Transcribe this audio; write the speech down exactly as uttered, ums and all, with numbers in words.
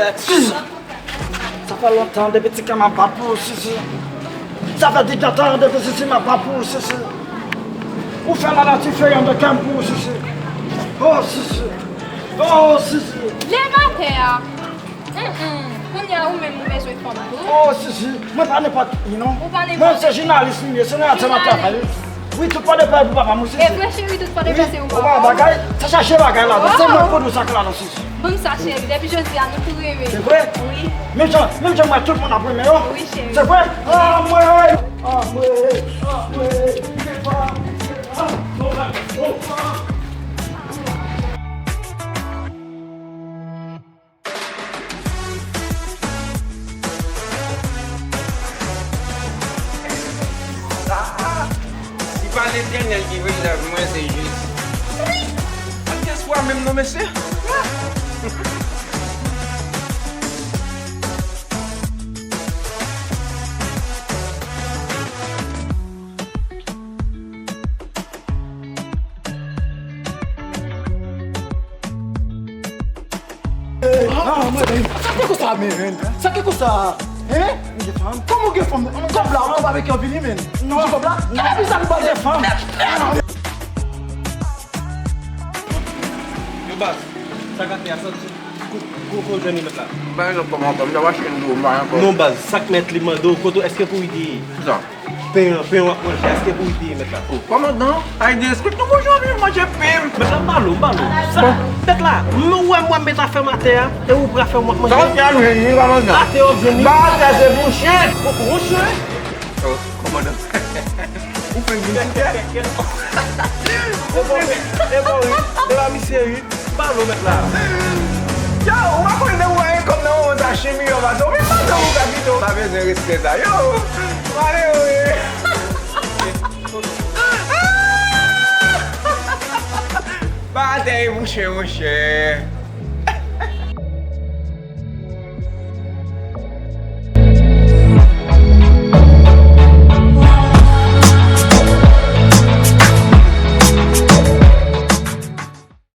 Sa fè lontan depi ti kè m ap bat pou ou, Sisi. Sa fè dignatan depi Sisi m ap bat pou ou, Sisi. Ou fè lanati fè yon de kè m pou ou, Sisi. Oh, Sisi. Oh, Sisi. Leve atè a. Mm, mm. Kounye a ou menm ou bezwen fanm tou. Oh, Sisi. Mwen pa nenpòt ki non. Ou pa nenpòt. Mwen se jounalis m ye, se nan atè m ap travay. Jounalis. Wi, tout pòdepè pou papa m, Sisi. E vre, cheri, tout pòdepè se pou papa w. Wi, bagay, sa chache bagay la, se mwen k pwodui sa k la nan, Sisi. Ban m sa, cheri. Depi jodi a, nou tou renmen. Se vre? Wi. Menm jan, menm jan m wè tout moun ap renmen yo. Wi, cheri. Se vre? Anmwey! Anmwey! Anmwey! Ah, si pa Letènèl ki vin lèv mwen, se Jezi. Wi! Ak yèswa menm non, mesye. Ah, mwen, sa ki konsa, men? Sa ki konsa? Hein? Kòman w gen fanm? Kòb la, kòb avèk yon vini, men. Non. Kòb la? Kòb la, kòb la, kòb la. Yo, baz, sa k ap fè a, sa, ko-, ko-, kote w jwenn li, mèt la? M pa gen kòb ankò, m t ap achte yon dlo, m pa gen kòb. Non, baz, sa k mèt li mande w, kote w, èske pou li te ye? Kisa? Pen an, pen w ap manje, èske pou li te ye, mèt la? Oh, kòmandan, ay di, èske tou bonjou anvi manje pen? Mèt la, m ba l ou, m ba l ou. Sa, mèt la, m wè m, wè m met afè m atè a, e ou pran afè m w ap manje. Sa w fè a, nou jwenn li, kòmandan? Atè w ap jwenn li. Ba atè, se mouche. Mouche? Oh, kòmandan. Ou fenk vin sou tè. Ou fenk, e bon, wi. E pa misye, wi. Ba l ou, mèt la. Yo, ou pa konn lè ou pa gen kòb nan moman sa, chimio pase. Ou menm madanm ou ka kite w. Pa bezwen respè sa. Yo, malere. Ba atè, mouche, mouche.